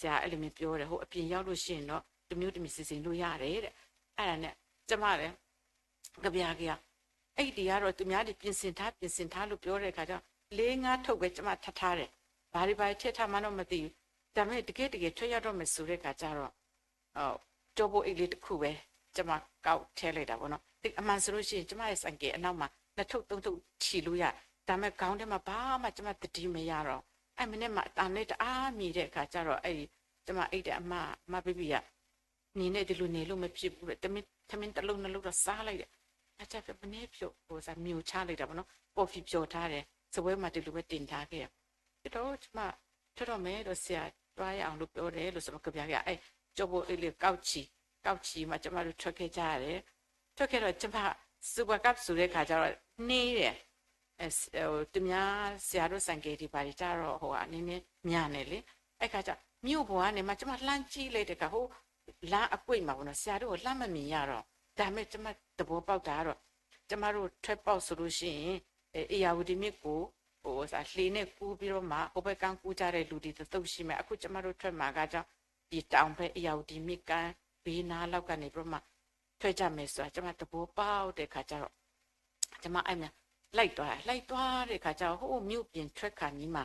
ဆရာအဲ့လိုမျိုးပြောတယ်, ဟိုအပြင်ရောက်လို့ရှိရင်တော့ တစ်မျိုးတစ်မျိုးစီစဉ်လို့ရတယ်တဲ့. အဲ့ဒါနဲ့ ကျမလည်း ကဗျာကရာ အဲ့ဒီကတော့ သူများတွေ ပြင်ဆင်ထား ပြင်ဆင်ထားလို့ပြောတဲ့အခါကျတော့ လေးငါးထုပ်ပဲကျမထပ်ထားတယ်. ဘာတွေဘာတွေထည့်ထားမှန်းတော့မသိဘူး. ဒါပေမဲ့ တကယ့်တကယ်ထွက်ရောက်တော့မယ်ဆိုတဲ့အခါကျတော့ ကျောပိုးအိတ်လေးတစ်ခုပဲ ကျမကောက်ထဲလိုက်တာပေါ့နော်. အမှန်ဆိုလို့ရှိရင် ကျမရဲ့ဆိုင်ကယ်အနောက်မှာ နှစ်ထုပ်သုံးထုပ်ထည့်လို့ရ, ဒါပေမဲ့ ခေါင်းထဲမှာဘာမှကျမသတိမရတော့, အဲ့မနက်မှာအသံလေးတအားမြည်တဲ့အခါကျတော့ အဲ့ဒီကျမအိတ်တဲ့အမ အမ baby က နင်နဲ့ဒီလိုနေလို့မဖြစ်ဘူးတဲ့, ထမင်း ထမင်းတစ်လုံးနှစ်လုံးတော့စားလိုက်တဲ့. အကြပြော မနေ့ဖြော် ဟိုစား မျိုးချလိုက်တာပေါ့နော်, ကော်ဖီဖြော်ထားတယ်, စားပွဲမှာဒီလိုပဲတင်ထားခဲ့ရ. ဖြစ်တော့ကျမထွက်တော့မယ်လို့ ဆရာသွားရအောင်လို့ပြောတယ်လို့ဆိုတော့ ကဗျာကရာ အဲ ကျောပိုးအိတ်လေးကောက်ချီ, ကောက်ချီမှကျမတို့ထွက်ခဲ့ကြရတယ်. ထွက်ခဲ့တော့ ကျမ super cup ဆိုတဲ့ခါကျတော့ နှေးတယ်. အဲ သူများဆရာတို့ဆိုင်ကယ်တွေဘာတွေကျတော့ ဟိုဟာ နည်းနည်းမြန်တယ်လေ. အဲ့ခါကျ မြို့ပေါ်ကနေမှ ကျမလှမ်းကြည့်လိုက်တဲ့အခါ ဟို လမ်းအကွေ့မှာပေါ့နော်, ဆရာတို့ကိုလှမ်းမမြင်ရတော့, ဒါပေမဲ့ကျမသဘောပေါက်တာကတော့ ကျမတို့ထွက်ပေါက်ဆိုလို့ရှိရင် အဲ ဧရာဝတီမြစ်ကို ဟို လှေနဲ့ကူးပြီးတော့မှ ဟိုဘက်ကမ်းကူးကြတဲ့လူတွေသသိုပ်ရှိမယ်. အခုကျမတို့ထွက်မှာကကြောင့် ဒီတောင်ဘက် ဧရာဝတီမြစ်ကမ်း ဘေးနားလောက်ကနေပြီးတော့မှ ထွက်ကြမယ်ဆိုတာ ကျမသဘောပေါက်တဲ့အခါကျတော့ ကျမအဲ့မှာ လိုက်သွားတယ်. လိုက်သွားတဲ့အခါကျတော့ ဟိုမြို့ပြင်ထွက်ခါနီးမှာ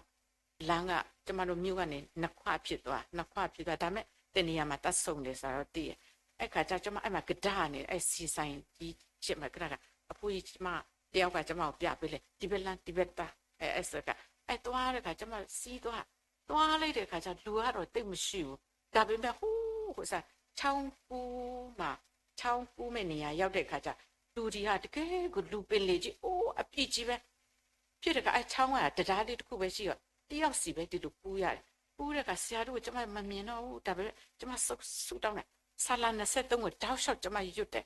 လမ်းက ကျမတို့မြို့ကနေ နှစ်ခွဖြစ်သွား, နှစ်ခွဖြစ်သွား. ဒါပေမဲ့ တစ်နေရာမှာ သွားဆုံတယ်ဆိုတာတော့သိတယ်. အဲၣ်ခါကၠီ ကၠီမးအဲၣ်မၤကဒါန့ၣ် အဲၣ်ဆံးစၢ်အံၤ ဆံးမၤကဒါဂၤ အဖိအံၤ ကၠီမး တဲအီၣ်ပှၤ ကၠီမးအိၣ်ပျးပ့လဲၣ် တံဘဲလါ တံဘဲတၢ် အဲၣ်စၢက အဲၣ်သွားတခါ ကၠီမးစံးသွား သွားလၢတခါကၠီ လူၤအါဒီးတ့ၢ်မဆူၣ် ဒါပ့ၤမဲာ်ဟူ ဟိစၢ် ချောင်းကူးမး ချောင်းကူးမဲာ်န့ၣ်ယၤ ရောက်တဲ့အခါကျ လူၤဒံးဟးတကဲ ကလူၤပ့ၤလ့ၤကံ အိၣ်အပံၣ်ကံဝဲ ဖြစ်တခါ အဲ ချောင်းဝဲ တံတားလေးတစ်ခုပဲရှိတော့ တယောက်စီပဲ ဒီလိုကူးရတယ် ကူးတဲ့အခါ ဆရာတို့ ကျမမမြင်တော့ဘူး ဒါပေမဲ့ ကျမဆုတောင်းတယ် ဆာလာနှစ်ဆယ့်သုံးကို တောက်လျှောက် ကျမရွတ်တယ်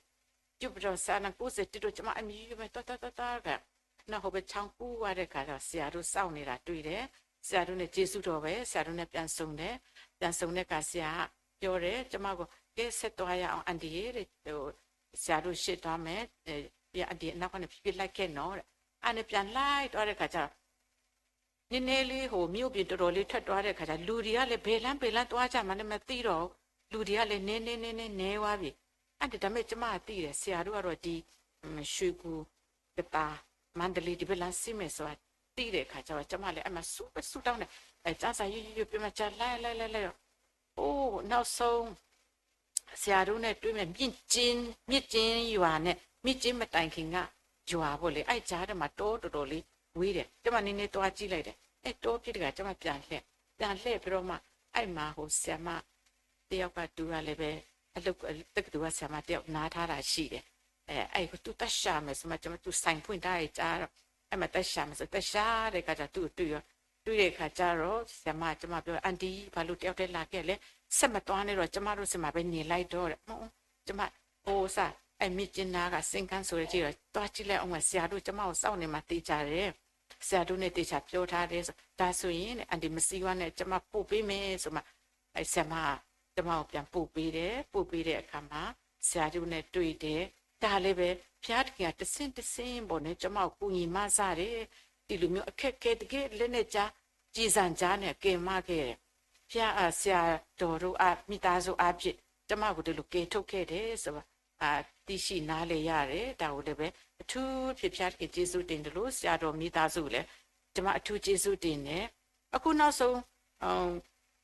ရွတ်ပြီးတော့ ဆာလာကိုးဆယ်တစ်တို့ ကျမအမြဲရွတ်မယ် တွားတွားတွားတွား က နောက်ဟိုဘက်ချောင်းကူးသွားတဲ့အခါကျတော့ ဆရာတို့စောင့်နေတာတွေ့တယ် ဆရာတို့နဲ့ကျေးဇူးတော်ပဲ ဆရာတို့နဲ့ပြန်ဆုံတယ် ပြန်ဆုံတဲ့အခါ ဆရာကပြောတယ် ကျမကို ကဲ ဆက်သွားရအောင် အန်တီရေ ဟို ဆရာတို့ရှေ့သွားမယ် အန်တီအနောက်ကနေ ဖြည်းဖြည်းလိုက်ခဲ့နော် တဲ့ အဲ့နဲ့ပြန်လိုက်သွားတဲ့ခါကျတော့ နည်းနည်းလေး ဟို မြို့ပြင်တော်တော်လေးထွက်သွားတဲ့ခါကျ လူတွေကလည်း ဘယ်လမ်း ဘယ်လမ်းသွားကြမှန်းလည်းမသိတော့ဘူး လူတွေကလည်း နည်းနည်းနည်းနည်း နည်းသွားပြီ အဲ့ဒါ ဒါပေမဲ့ ကျမကသိတယ် ဆရာတို့ကတော့ ဒီ ရွှေကူ ကသာ မန္တလေး ဒီဘက်လမ်းဆင်းမယ်ဆိုတာ သိတဲ့အခါကျတော့ ကျမလည်း အဲ့မှာ ဆုပဲဆုတောင်းတယ် အဲ ကျမ်းစာ ရွတ်ရွတ်ရွတ်ပြီးမှ ကျမ်း လိုက်လိုက်လိုက်လိုက်တော့ အိုး နောက်ဆုံး ဆရာတို့နဲ့တွေ့မယ် မြစ်ကျဉ်း မြစ်ကျဉ်းရွာနဲ့ မြစ်ကျဉ်းမတိုင်ခင်က ရွာပေါ့လေ အဲ့ကြားထဲမှာ တောတော်တော်လေးဝေးတယ် ကျမနည်းနည်းသွားကြည့်လိုက်တယ် အဲ့တောဖြစ်တခါ ကျမပြန်လှည့် ပြန်လှည့်ပြီးတော့မှ အဲ့မှာ ဟို ဆရာမ တယောက်က သူကလည်းပဲ အလုပ် တက္ကသိုလ်က ဆရာမတယောက် နားထားတာရှိတယ် အဲ အဲ့ သူသွားရှာမယ်ဆိုမှ ကျမ သူဆိုင်ဖွင့်ထားရဲ့ ကြားတော့ အဲ့မှာသွားရှာမယ်ဆို သွားရှာတဲ့အခါကျ သူ့ကိုတွေ့ရော တွေ့တဲ့အခါကျတော့ ဆရာမ ကျမပြော အန်တီ ဘာလို့တယောက်တည်းလာခဲ့လဲ ဆက်မသွားနဲ့တော့ ကျမတို့ဆီမှာပဲနေလိုက်တော့ တဲ့ မဟုတ် ကျမ ဟိုစ အဲ့မြစ်ကျဉ်းနားက စင်းကန်းဆိုတဲ့ ကြည့်တော့ သွားကြည့်လိုက်အောင်မယ် ဆရာတို့ ကျမကိုစောင့်နေမှာသေချာတယ် ဆရာတို့နဲ့သေချာပြောထားတယ်ဆို ဒါဆိုရင် အန်တီ မစံးဝါနဲ့ ကျမပို့ပေးမယ်ဆိုမှ အဲ ဆရာမ ကျမကိုပြန်ပို့ပေးတယ် ပို့ပေးတဲ့အခါမှာ ဆရာတို့နဲ့တွေ့တယ် ဒါလည်းပဲ ဘုရားသခင်က တဆင့်တဆင့်ပေါ့နော် ကျမကိုကူညီမဆတယ် ဒီလိုမျိုးအခက်အခဲတကယ် လက်နဲ့ကြား ကျည်ဆံကြားနဲ့ ကယ်မခဲ့တယ် ဘုရား အာ ဆရာတော်တို့ အာ မိသားစုအားဖြင့် ကျမကို ဒီလိုကယ်ထုတ်ခဲ့တယ်ဆိုတော့ အာ သိရှိနားလည်ရတယ် ဒါကိုလည်းပဲ အထူးဖြင့် ဘုရားသခင်ကျေးဇူးတင်တယ်လို့ ဆရာတော်မိသားစုကိုလည်း ကျမ အထူးကျေးဇူးတင်တယ် အခုနောက်ဆုံး အ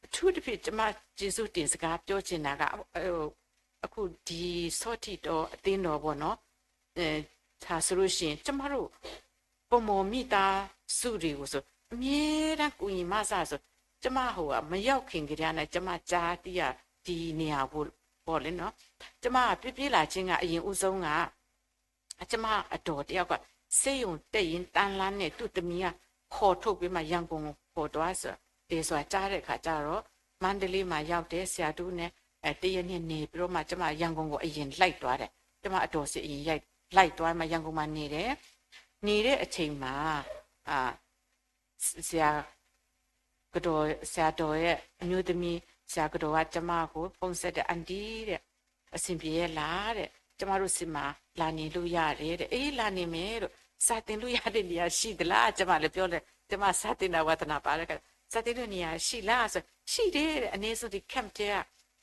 အထူးသဖြင့် ကျမ ကျေးဇူးတင်စကားပြောချင်တာက အ အခုဒီ ဆော့ထံးတီအသင်းတော်ပေါ့နော် အဲ ဒါဆိုလို့ရှိရင် ကျမတို့ ဗန်းမော်မိသားစုတွေကိုဆို အမြဲတမ်းကူညီမဆဆိုကျမဟိုက မရောက်ခင်ကတည်းကနဲ့ ကျမကြားသိရ ဒီနေရာကိုပေါ့လေနော် ကျမ ပြစ်ပြေးလာခြင်းက အရင်ဦးဆုံးက ကျမအတော်တယောက်က ဆေးရုံတက်ရင်း တန်းလန်းနဲ့ သူ့သမီးက ခေါ်ထုတ်ပြီးမှ ရန်ကုန်ကိုခေါ်သွားဆို တယ်ဆိုတာကြားတဲ့အခါကျတော့ မန္တလေးမှာရောက်တယ် ဆရာတို့နဲ့ အဲ တရက်နှစ်နေပြီးတော့မှ ကျမ ရန်ကုန်ကို အရင်လိုက်သွားတယ် ကျမအတော်စီအရင်ရိုက် လိုက်သွားမှ ရန်ကုန်မှာနေတယ် နေတဲ့အချိန်မှာ အာ ဆရာ ကတော် ဆရာတော်ရဲ့အမျိုးသမီး ဆရာကတော်က ကျမကို ဖုန်းဆက်တယ် အန်တီ တဲ့ အဆင်ပြေရဲ့လား တဲ့ ကျမတို့ဆီမှာလာနေလို့ရတယ် တဲ့ အေး လာနေမယ်လို့ စာသင်လို့ရတဲ့နေရာရှိသလား ကျမလည်းပြောတယ် ကျမစာသင်တာ ဝါသနာပါတဲ့အခါ စာသင်လို့နေရာရှိလားဆို ရှိတယ်တဲ့ အနည်းဆုံးဒီ camp ထဲ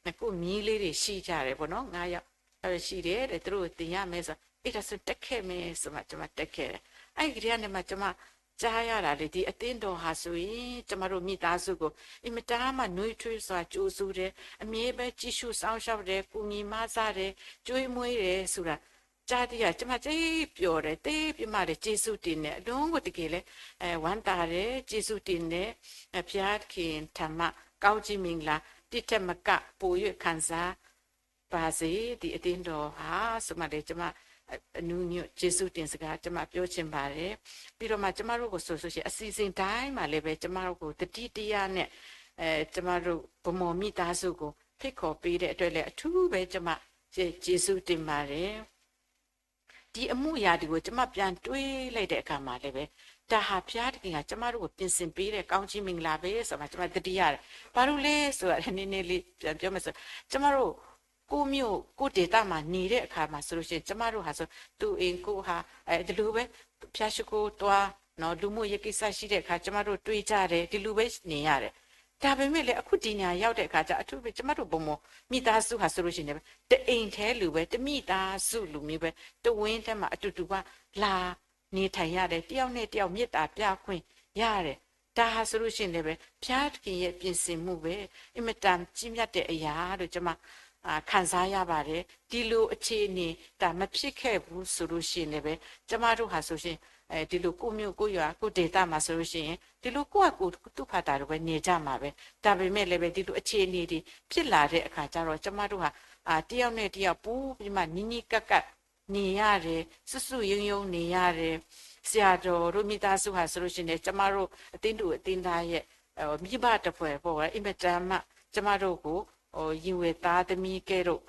က ကိုယ့်မြေးလေးတွေရှိကြတယ်ပေါ့နော် ငါးယောက် ရှိတယ်တဲ့ သူတို့သင်ရမယ်ဆို အေး ဒါဆိုတက်ခဲ့မယ်ဆိုမှ ကျမတက်ခဲ့တယ် အဲ့ဒီကတည်းကနေမှ ကျမကြားရတာလေ ဒီအသင်းတော်ဟာဆိုရင် ကျမတို့မိသားစုကို အင်မတန်မှ နွေးထွေးစွာကြိုဆိုတယ် အမြဲပဲ ကြည့်ရှုစောင့်ရှောက်တယ် ကူညီမဆတယ် ကျွေးမွေးတယ်ဆိုတာ ကြားသိရ ကျမ သိပ်ပျော်တယ် သိပ်ပြီးမှလည်း ကျေးဇူးတင်တယ် အလွန်ကိုတကယ်လဲ အဲ ဝမ်းသာတယ် ကျေးဇူးတင်တယ် အဲ ဘုရားသခင်ထံမှ ကောင်းချီးမင်္ဂလာ ဒီထက်မက ပို၍ခံစား ပါစေ ဒီအသင်းတော်ဟာ ဆိုမှလည်း ကျမ အနူညိတ်ကျေးဇူးတင်စကား ကျမပြောချင်ပါတယ် ပြီးတော့မှ ကျမတို့ကိုဆိုဆိုရှင် အစီအစဉ်တိုင်းမှာလည်းပဲ ကျမတို့ကို သတိတရားနဲ့ အဲ ကျမတို့ ဗန်းမော်မိသားစုကို ဖိတ်ခေါ်ပေးတဲ့အတွက်လည်း အထူးပဲ ကျမ ကျေး ကျေးဇူးတင်ပါတယ် ဒီအမှုအရာတွေကို ကျမပြန်တွေးလိုက်တဲ့အခါမှာလည်းပဲ ဒါဟာဘုရားသခင်က ကျမတို့ကို ပြင်ဆင်ပေးတဲ့ ကောင်းချီးမင်္ဂလာပဲဆိုတာ ကျမသတိရတယ် ဘာလို့လဲဆိုတာ နည်းနည်းလေးပြန်ပြောမယ်ဆို ကျမတို့ ကိုယ့်မြို့ ကိုယ့်ဒေသမှာ နေတဲ့အခါမှာဆိုလို့ရှိရင် ကျမတို့ဟာဆို သူ့အိမ်ကိုယ့်ဟာ အဲ ဒီလိုပဲ ဘုရားရှိခိုးသွားနော် လူမှုရေးကိစ္စရှိတဲ့အခါ ကျမတို့တွေ့ကြတယ် ဒီလိုပဲနေရတယ် ဒါပေမဲ့လည်း အခုဒီနေရာရောက်တဲ့အခါကျ အထူးသဖြင့် ကျမတို့ဗန်းမော်မိသားစုဟာဆိုလို့ရှိရင်လည်း တအိမ်ထဲလိုပဲ တမိသားစုလိုမျိုးပဲ တဝင်းထဲမှာ အတူတူက လာနေထိုင်ရတယ် တယောက်နဲ့တယောက် မေတ္တာပြခွင့်ရတယ် ဒါဟာဆိုလို့ရှိရင်လည်းပဲ ဘုရားသခင်ရဲ့ပြင်ဆင်မှုပဲ အင်မတန်ကြီးမြတ်တဲ့အရာလို့ ကျမ ခံစားရပါတယ် ဒီလိုအခြေအနေ ဒါမဖြစ်ခဲ့ဘူးဆိုလို့ရှိရင်လည်းပဲ ကျမတို့ဟာဆိုရှင် ဒီလိုကိုယ့်မြို့ကိုယ့်ရွာ ကိုယ့်ဒေသမှာဆိုလို့ရှိရင် ဒီလိုကိုယ့်အကူသူ့ဖာသာတွေပဲနေကြမှာပဲ ဒါပေမဲ့လည်းပဲဒီလိုအခြေအနေတွေဖြစ်လာတဲ့အခါကျတော့ကျမတို့ဟာတယောက်နဲ့တယောက်ပိုပြီးမှနီးနီးကပ်ကပ်နေရတယ် စုစုရုံးရုံးနေရတယ် ဆရာတော်တို့မိသားစုဟာဆိုလို့ရှိရင်လည်းကျမတို့အသင်းသူအသင်းသားရဲ့မိဘတစ်ဖွဲ့ပေါ့အင်မတန်မှကျမတို့ကို ရင်ဝယ်သားသမီးကဲ့သို့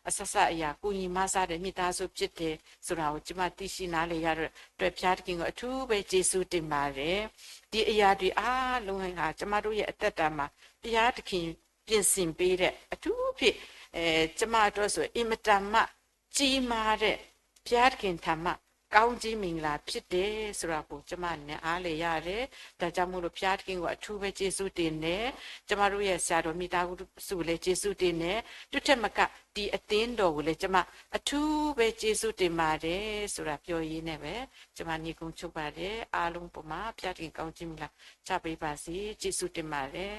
အဆက်ဆက်အရာ ကူညီမဆတဲ့မိသားစုဖြစ်တယ်ဆိုတာကိုကျမသိရှိနားလည်ရတဲ့အတွက်ဘုရားသခင်ကိုအထူးပဲကျေးဇူးတင်ပါတယ်ဒီအရာတွေအားလုံးဟာကျမတို့ရဲ့အသက်တာမှာဘုရားသခင်ပြင်ဆင်ပေးတဲ့အထူးဖြစ်အဲကျမအတွက်ဆိုအင်မတန်မှကြီးမားတဲ့ဘုရားသခင်ထံမှကောင်းကြီးမင်္ဂလာဖြစ်တယ်ဆိုတာကိုကျမနားလည်ရတယ်ဒါကြောင့်မို့လို့ဘုရားသခင်ကိုအထူးပဲကျေးဇူးတင်တယ်ကျမတို့ရဲ့ဆရာတော်မိသားစုကိုလည်းကျေးဇူးတင်တယ်သူထက်မကဒီအသင်းတော်ကိုလည်းကျမအထူးပဲကျေးဇူးတင်ပါတယ်ဆိုတာပြောရင်းနဲ့ပဲကျမညီကုန်းချုပ်ပါတယ်အားလုံးပေါ်မှာဘုရားသခင်ကောင်းကြီးမင်္ဂလာချပေးပါစေကျေးဇူးတင်ပါတယ်